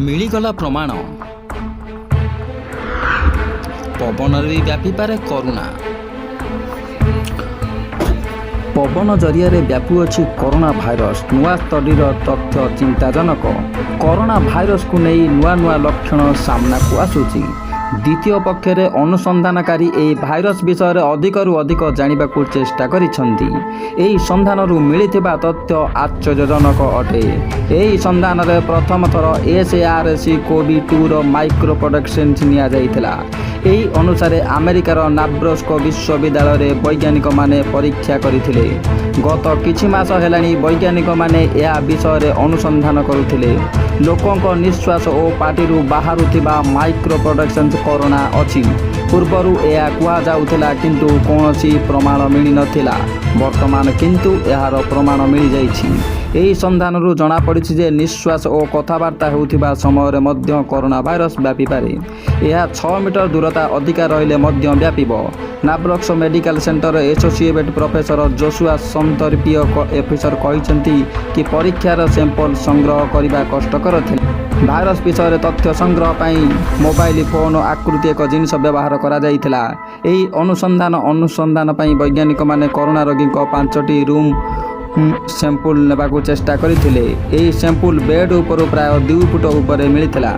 ମିଳିଗଲା ପ୍ରମାଣ। ପବନରେ ବି ବ୍ୟାପିପାରେ କରୋନା। ପବନ ଜରିଆରେ ବ୍ୟାପୁଅଛି କରୋନା ଭାଇରସ। ନୂଆ ଷ୍ଟଡିର ତଥ୍ୟ ଚିନ୍ତାଜନକ। କରୋନା ଭାଇରସକୁ ନେଇ ନୂଆ ନୂଆ ଲକ୍ଷଣ ସାମ୍ନାକୁ ଆସୁଛି। ଦ୍ୱିତୀୟ ପକ୍ଷରେ ଅନୁସନ୍ଧାନକାରୀ ଏହି ଭାଇରସ ବିଷୟରେ ଅଧିକରୁ ଅଧିକ ଜାଣିବାକୁ ଚେଷ୍ଟା କରିଛନ୍ତି। ଏହି ସନ୍ଧାନରୁ ମିଳିଥିବା ତଥ୍ୟ ଆଶ୍ଚର୍ଯ୍ୟଜନକ ଅଟେ। ଏହି ସନ୍ଧାନରେ ପ୍ରଥମ ଥର SARS-CoV-2ର ମାଇକ୍ରୋ ପ୍ରଡକ୍ସନ୍ସ ନିଆଯାଇଥିଲା। ଏହି ଅନୁସାରେ ଆମେରିକାର ନାବ୍ରୋସ୍କୋ ବିଶ୍ୱବିଦ୍ୟାଳୟରେ ବୈଜ୍ଞାନିକମାନେ ପରୀକ୍ଷା କରିଥିଲେ। ଗତ କିଛି ମାସ ହେଲାଣି ବୈଜ୍ଞାନିକମାନେ ଏହା ବିଷୟରେ ଅନୁସନ୍ଧାନ କରୁଥିଲେ। ଲୋକଙ୍କ ନିଶ୍ୱାସ ଓ ପାଟିରୁ ବାହାରୁଥିବା ମାଇକ୍ରୋ ପ୍ରଡକ୍ସନ୍ସ କରୋନା ଅଛି। ପୂର୍ବରୁ ଏହା କୁହାଯାଉଥିଲା, କିନ୍ତୁ କୌଣସି ପ୍ରମାଣ ମିଳିନଥିଲା। ବର୍ତ୍ତମାନ କିନ୍ତୁ ଏହାର ପ୍ରମାଣ ମିଳିଯାଇଛି। ଏହି ସନ୍ଧାନରୁ ଜଣାପଡ଼ିଛି ଯେ ନିଶ୍ୱାସ ଓ କଥାବାର୍ତ୍ତା ହେଉଥିବା ସମୟରେ ମଧ୍ୟ କରୋନା ଭାଇରସ ବ୍ୟାପିପାରେ। ଏହା 6 ମିଟର ଦୂରତା ଅଧିକା ରହିଲେ ମଧ୍ୟ ବ୍ୟାପିବ। ନାବ୍ରକ୍ସ medical centre associate professor Joshua ସନ୍ତରିପିଓ ଅଫିସର କହିଛନ୍ତି କି ପରୀକ୍ଷାର ସାମ୍ପଲ ସଂଗ୍ରହ କରିବା କଷ୍ଟକର ଥିଲା। ଭାଇରସ ବିଷୟରେ ତଥ୍ୟ ସଂଗ୍ରହ ପାଇଁ ମୋବାଇଲ ଫୋନ୍ ଆକୃତି ଏକ ଜିନିଷ ବ୍ୟବହାର କରାଯାଇଥିଲା। ଏହି ଅନୁସନ୍ଧାନ ପାଇଁ ବୈଜ୍ଞାନିକମାନେ କରୋନା ରୋଗୀଙ୍କ ପାଞ୍ଚଟି ରୁମ୍ ସାମ୍ପୁଲ ନେବାକୁ ଚେଷ୍ଟା କରିଥିଲେ। ଏହି ସାମ୍ପୁଲ ବେଡ୍ ଉପରୁ ପ୍ରାୟ 2 ଫୁଟ ଉପରେ ମିଳିଥିଲା।